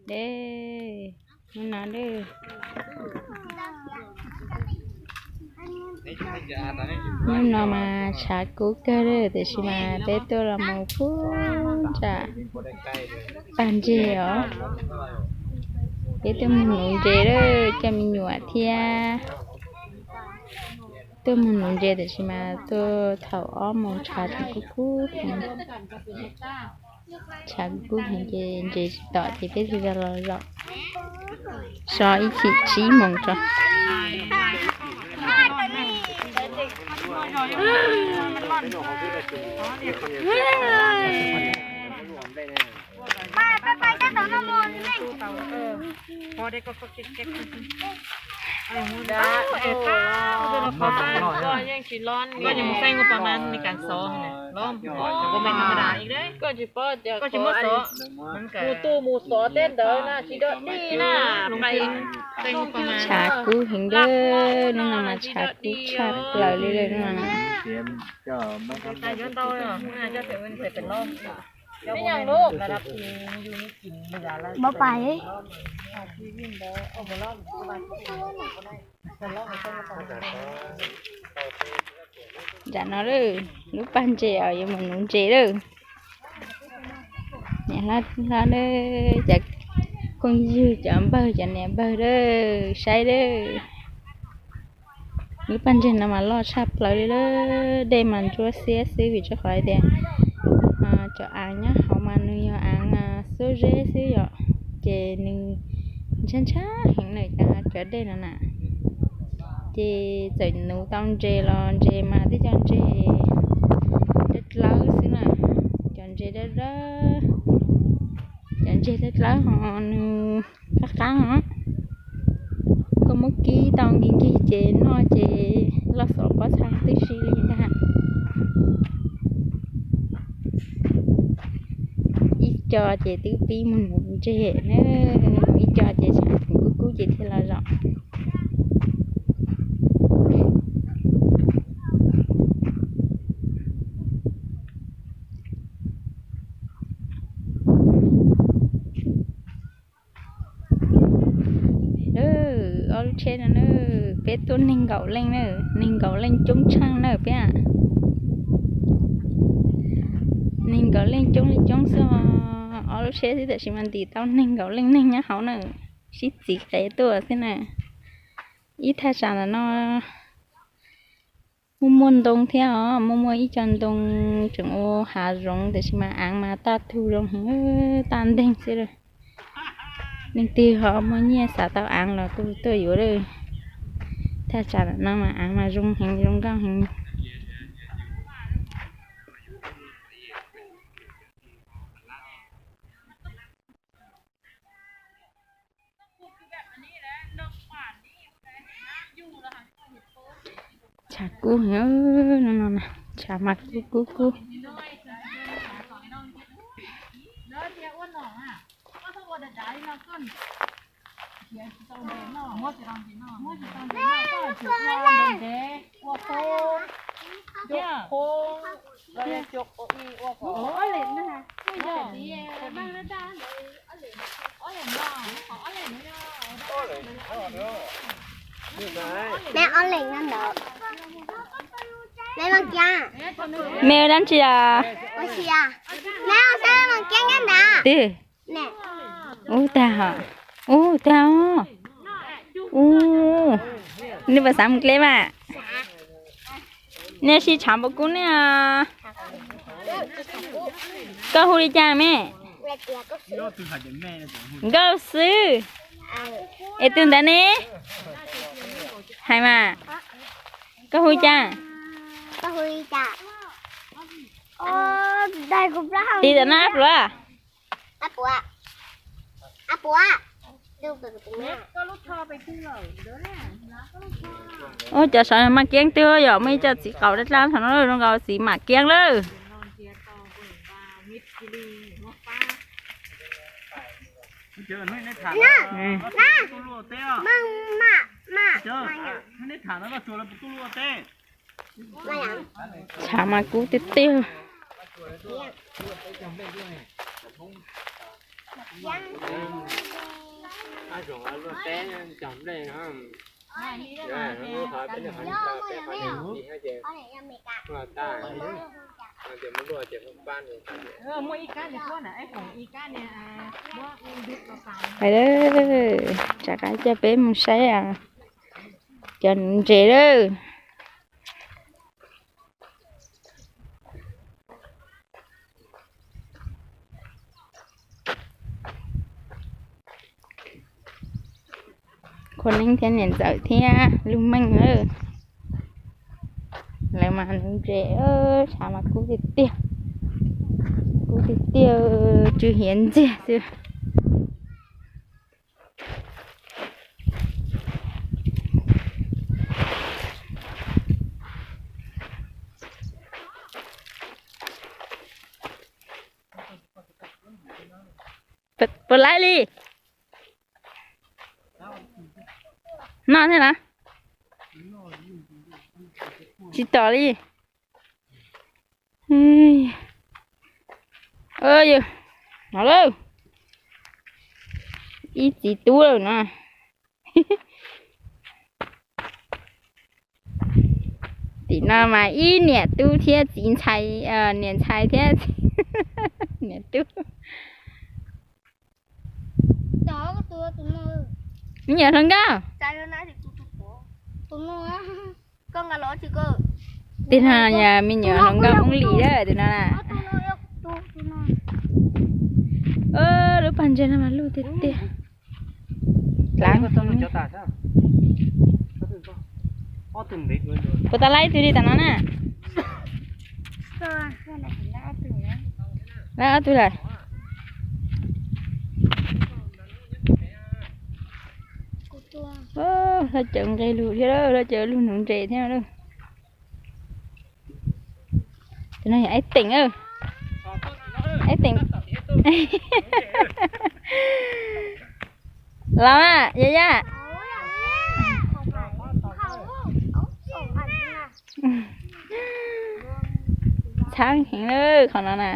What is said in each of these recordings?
Dej, hnub no dej. Hnub no mas tshav kub kawg lawm tiam sis mas peb tuaj los mus puag nram pag ntseg os. Peb tuaj mus nuv ntses lawm, coj me nyuam thiab tuaj mus nuv ntses tiam sis mas tuaj thaum ob moos tshav tseem kub kub heev. Tshav kub kub heev ces ntses tsis tom ces peb thiaj li los zaum so ib chim tsib moos tso. Koj yeej mus xeeb ua pa mas li kas xov los, koj tsis muaj xov, mus tu mus xov tej ntawd na tsis dog dig na. Tshav kub heev lawm, hnub no mas tshav kub tshaj plaws li lawm hnub no. Nram no lawm, lub pag ntses os, yuav mus nuv ntses lawm. Niam hlob, cov phooj ywg, cov npawg, cov niam npawg lawm, saib lawm. Lub pag ntses no mas loj tshaj plaws li lawm, dej mas ntsuab xiab xwb vim rau qhov tias cov aav nyob hauv mas nws yog aav xuab zeb xwb yom, ces nws ntshab ntshab heev na cov dej no na. Ces txawm nuv tau ntses los ntses mas tej cov ntses dawb dlawb xwb na, cov ntses dawb dawb, cov ntses dawb dlawb ho nws qab qab os. Koj muab kib tau nkig nkig ces noj ces loj xov pob txha tib si li ntag. Ib co ces twb pib mus nuv ntses na, mus ib co ces tshav kub kub ces thiaj los zaum. Ob lub tsheb no na, peb tuaj neeg nkaum leej na, neeg nkaum leej coob tshaaj na peb. Neeg nkaum leej coob li coob xwb, ob lub tsheb xwb tab sis mas ntim tau neeg nkaum leej neeg nyob hauv na, sib txiv qev tuaj xwb na. Ib thaj tsam ntawm no muaj muaj ntoo thiab os, muaj muaj ib co ntoo tseem ua hav zoov tab sis mas aav mas taj tug zoo heev, taj nteeg xwb. Leej twg ho muaj nyiaj xav tau aav los kuj tuaj yuav lawm. Thaj tsam ntawm no mas aav mas zoo heev, zoo nkauj heev. Tshav kub heev no, tshav mas kub kub kub. Neb ob leeg no ntawd. Neb Vaj Kiab. Neb ua dab tsi os? Ua si os. Neb ua saib Vaj Kiab nyob ntawd. Twg? Ub tag hos. Ub tag os. Ub. Nej puas xav mus dleb mas? Nej sib tshav npaum kub ne. Koj hu li cas me? Nkauj xwb. Es tus ntawd ne? Hais mas. Koj hu li cas? Tis tam no ab pluav. Ua cov sav mam kiab twg yom, muaj ib co txiv qaub dab dlaab thaum no zoo nkaus txiv mam kiab lawm. Tshav mas kub tiag tiag. Pais lawm, rov qab coj peb mus saib cov nuv ntses lawm. Khua Neeb thiab niam ntxawm thiab Lug Meej lawm. Lawv mas nuv ntses, tshav mas kub tiag tiag, kub tiag tiag, tsw hiav ntxiag xwb. Puas laib li? Noj thiab na? Tsis tom li. Yog, no lawm. Ib txiv tub lawm no. Tim no mas ib niam tub thiab txiv ntxhais, niam ntxhais thiab niam tub. Me nyuam hluas nkauj. Tim no yog me nyuam hluas nkauj Hmoob Lis lawm tim no na. Lub pag ntses no mas luj tiag tiag. Puas tau laib ib tug li tam no na? Laib ob tug lawm. Lawv cov nqe lug thiab, lawv cov lug nuv ntses thiab lawm. Tus no yog Aib Teem, Aib Teem. Los na Yaj Yaj. Txhaib heev lawm qhov no na.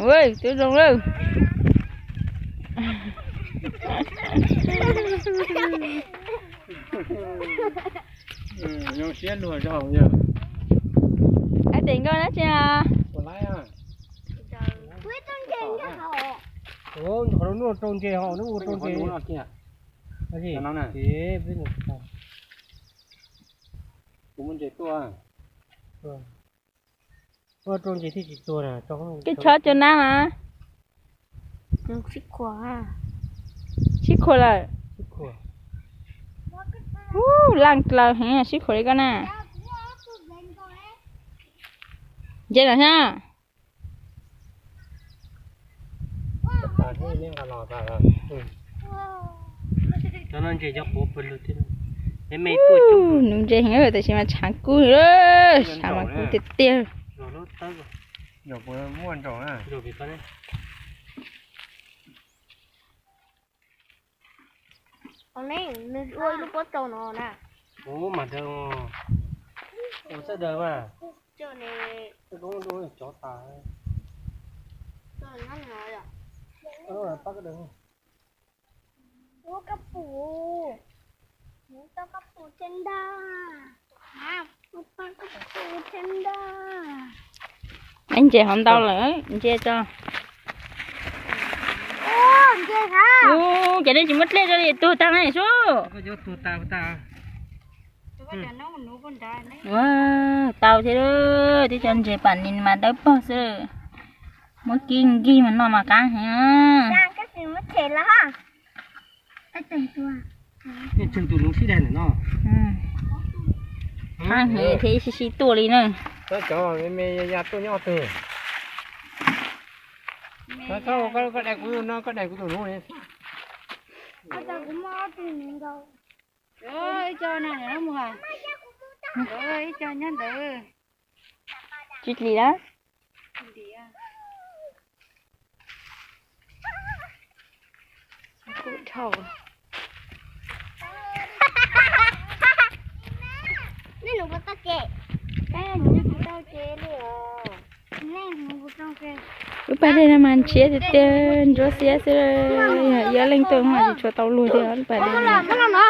Ua, twb zoo lawm. Zoo siab luag zog yog. Aib Teem, nkauj dab tsi os? Qhov no rau ntses hos, nws ua rau ntses. Kuv muaj ntses tuaj. Ua rau ntses thiaj tsis tuag na. Koj chob cov nab na. Sib khuam, sib khuam lawm. Ub, laj klaws heev, sib khuam li koj na. Ntses lawm thiab. Nuv ntses heev, tab sis mas tshav kub, tshav mas kub tiag tiag. Ua lub pob tsaus no na. Ua mas daws, ua txawj daws mas. Cov tas. Pab koj daws. Ua koj pum, ua koj pum thiab ntag. Ua pab koj pum thiab ntag. Ntses hov ntau lawm, ntses tso. Ub, ces nej tsis muab dlej rau li, tuag tag na sub. Tau thiab, twb cov ntses pam nis mas dawb paug xwb. Muab kib nkig mas noj mas qab heev. Qab heev thiab, ib sib sib tuaj li na. Koj daim kuv no, koj daim kuv tus no. Ib co no mus, ib co nyob ntawd. Tsis dim lawm. Kuj dhau. Nej nus puas tau ces? Lub pas dej no mas ntshiab tiag tiag, ntsuab xiab xwb, yog ib ob leeg tuaj mas tsis tshua tau luag thiab lub pas dej no.